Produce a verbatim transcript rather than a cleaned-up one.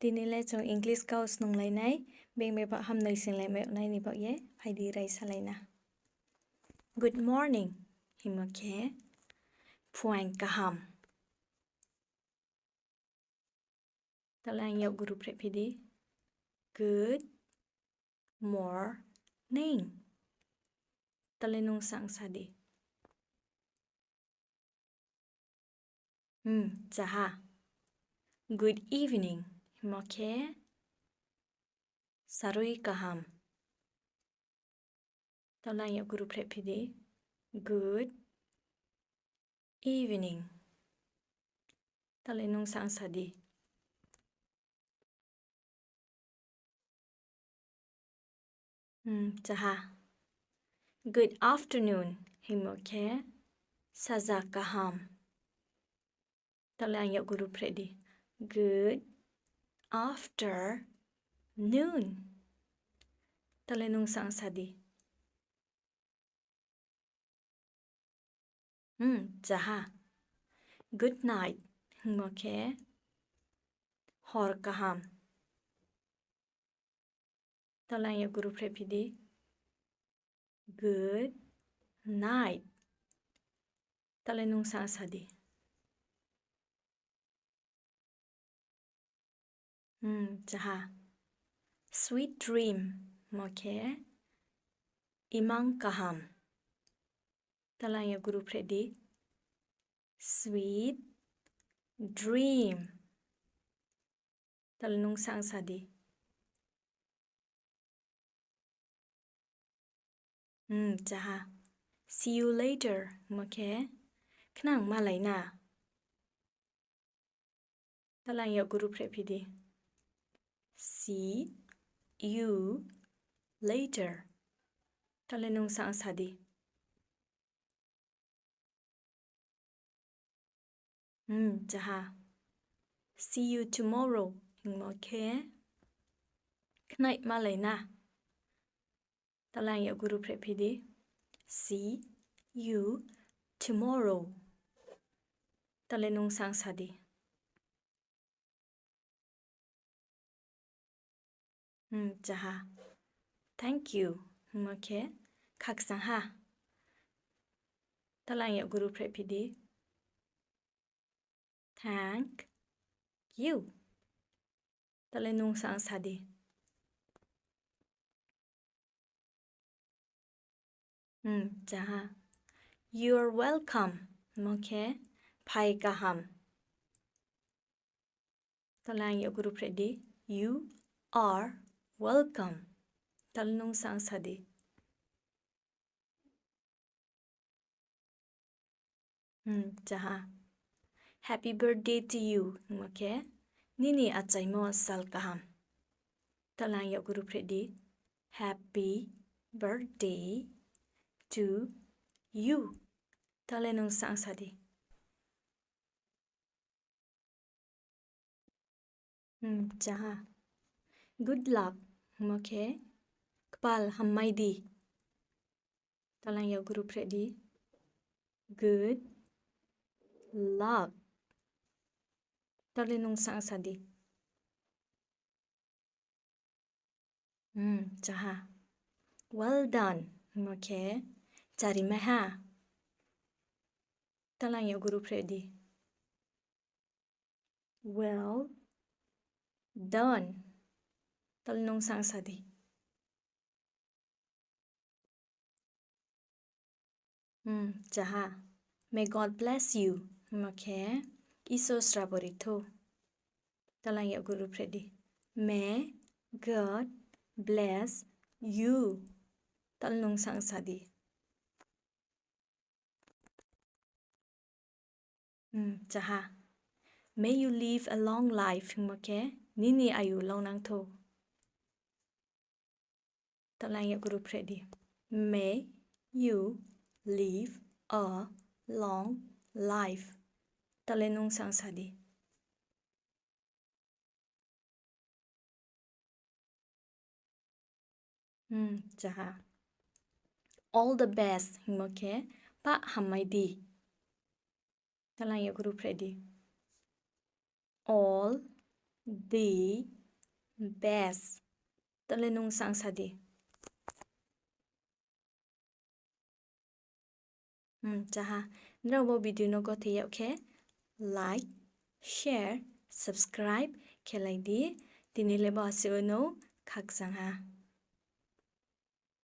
Tini le chung English kau snunglai nai, beng bai pha hamnoi singlaimai nai ni baoh ye, phai di raisa lai na. Good morning hingmo khe, phuaing kaham. Taoh le ang yakgu ruhphreh phi di. Good morning. Taoh le nung sang sa di. Hmm, jaha. Good evening hingmo khe, sarui kaham. Taoh le ang yakgu ruhphreh phi di. Good evening. Taoh le nung sang sa di. Hmm, jaha. Good afternoon hingmo khe, saja kaham. Taoh le ang yakgu ruhphreh di. Good afternoon. Taoh le nung sang sa di. Hmm, jaha. Good night hingmo khe, hor kaham. Taoh le ang yakgu ruhphreh phi di. Good night. Taoh le nung sang sa di. Hmm, jaha. Sweet dream hingmo khe, imang kaham. Taoh le ang yakgu ruhphreh di. Sweet dream. Taoh le nung sang sa di. Hmm, jaha. See you later hingmo khe, khnang malai na. Taoh le ang yakgu ruhphreh phi di. See you later. Taoh le nung sang sa di. Hmm, jaha. See you tomorrow hingmo khe, khnai malai na. Taoh le ang yakgu ruhphreh phi di. See you tomorrow. Taoh le nung sang sa di. Hmm, jaha. Thank you hingmo khe, khakchang ha. Taoh le ang yakgu ruhphreh phi di. Thank you. Taoh le nung sang sa di. Hmm, jaha. You're welcome hingmo khe, phai kaham. Taoh le ang yakgu ruhphreh di. You are welcome. Taoh le nung sang sa di. Hmm, jaha. Happy birthday to you hingmo khe, nini achaimo sal kaham. Taoh le ang yakgu ruhphreh di. Happy birthday to you. Taoh le nung sang sa di. Hmm, jaha. Good luck hingmo khe, kpal hammai di. Taoh le ang yakgu ruhphreh di. Good luck. Taoh le nung sang sa di. Hmm, jaha. Well done hingmo khe, charimai ha. Taoh le ang yakgu ruhphreh di. Well done. Taoh le nung sang sa di. Hmm, jaha. May God bless you hingmo khe, Isor srabo ri thou. Taoh le ang yakgu ruhphreh di. May God bless you. Taoh le nung sang sa di. Hmm, jaha. May you live a long life hingmo khe, nini ayu longnang thou. Taoh le ang yakgu ruhphreh di. May you live a long life. Taoh le nung sang sa di. Hmm, jaha. All the best hingmo khe, pah hammai di. Taoh le ang yakgu ruhphreh di. All the Best. Tale nung sang sa di. Hmm, jaha. Nrao bo video no gothe yag khe like, share, subscribe khe lai di. Tini le bo asuh no, khakchang ha.